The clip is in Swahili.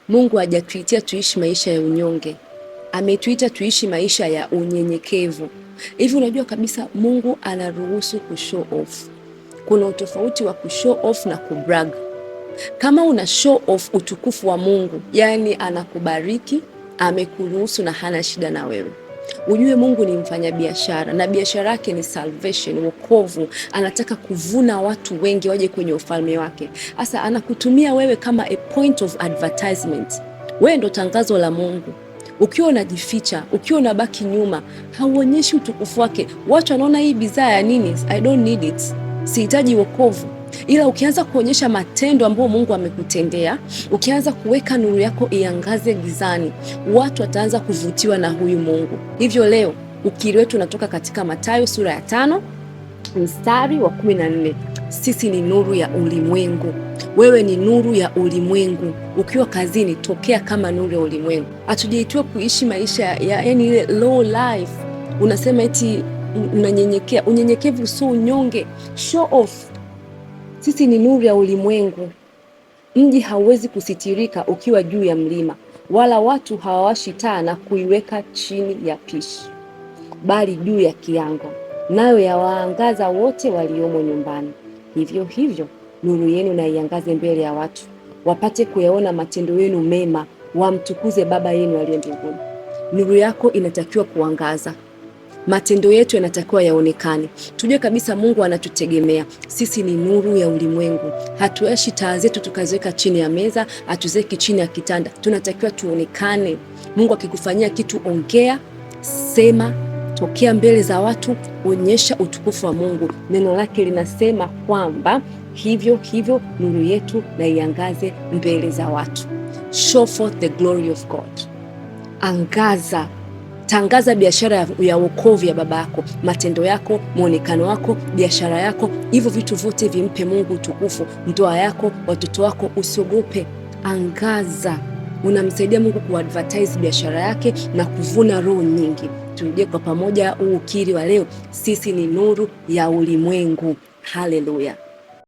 Mungu hajatuitia tuishi maisha ya unyonge, ametuita tuishi maisha ya unyenyekevu. Hivi unajua kabisa Mungu anaruhusu kushow off. Kuna utofauti wa kushow off na kubrag. Kama una show off utukufu wa Mungu, yani anakubariki, amekuruhusu na hana shida na wewe. Ujue Mungu ni mfanyabiashara na biashara yake ni salvation, wokovu. Anataka kuvuna watu wengi waje kwenye ufalme wake. Sasa anakutumia wewe kama a point of advertisement. Wewe ndo tangazo la Mungu. Ukiwa unajificha, ukiwa unabaki nyuma, hauonyeshi utukufu wake. Watu wanaona hii bidhaa ya nini? I don't need it, sihitaji wokovu. Ila ukianza kuonyesha matendo ambayo Mungu amekutendea, ukianza kuweka nuru yako iangaze gizani, watu wataanza kuvutiwa na huyu Mungu. Hivyo leo ukiri wetu unatoka katika Mathayo sura ya 5 mstari wa 14. Sisi ni nuru ya ulimwengu. Wewe ni nuru ya ulimwengu. Ukiwa kazini, tokea kama nuru ya ulimwengu. Hatujaitiwa kuishi maisha ya yani ile low life. Unasema eti unanyenyekea. Unyenyekevu sio unyonge. Show off. Sisi ni nuru ya ulimwengu. Mji hauwezi kusitirika ukiwa juu ya mlima, wala watu hawawashi taa na kuiweka chini ya pishi, bali juu ya kiango, nayo yawaangaza wote waliomo nyumbani. Hivyo hivyo nuru yenu na iangaze mbele ya watu, wapate kuyaona matendo yenu mema, wamtukuze Baba yenu aliye mbinguni. Nuru yako inatakiwa kuangaza. Matendo yetu yanatakiwa yaonekane, tujue kabisa Mungu anatutegemea sisi. Ni nuru ya ulimwengu. Hatuashi taa zetu tukaziweka chini ya meza, hatuziweki chini ya kitanda. Tunatakiwa tuonekane. Mungu akikufanyia kitu, ongea, sema, tokea mbele za watu, onyesha utukufu wa Mungu. Neno lake linasema kwamba hivyo hivyo nuru yetu na iangaze mbele za watu. Show forth the glory of God. Angaza, tangaza biashara ya wokovu ya baba yako, matendo yako, mwonekano wako, biashara yako, hivyo vitu vyote vimpe Mungu utukufu. Ndoa yako, watoto wako, usiogope, angaza. Unamsaidia Mungu kuadvertise biashara yake na kuvuna roho nyingi. Turudie kwa pamoja huu ukiri wa leo, sisi ni nuru ya ulimwengu. Haleluya!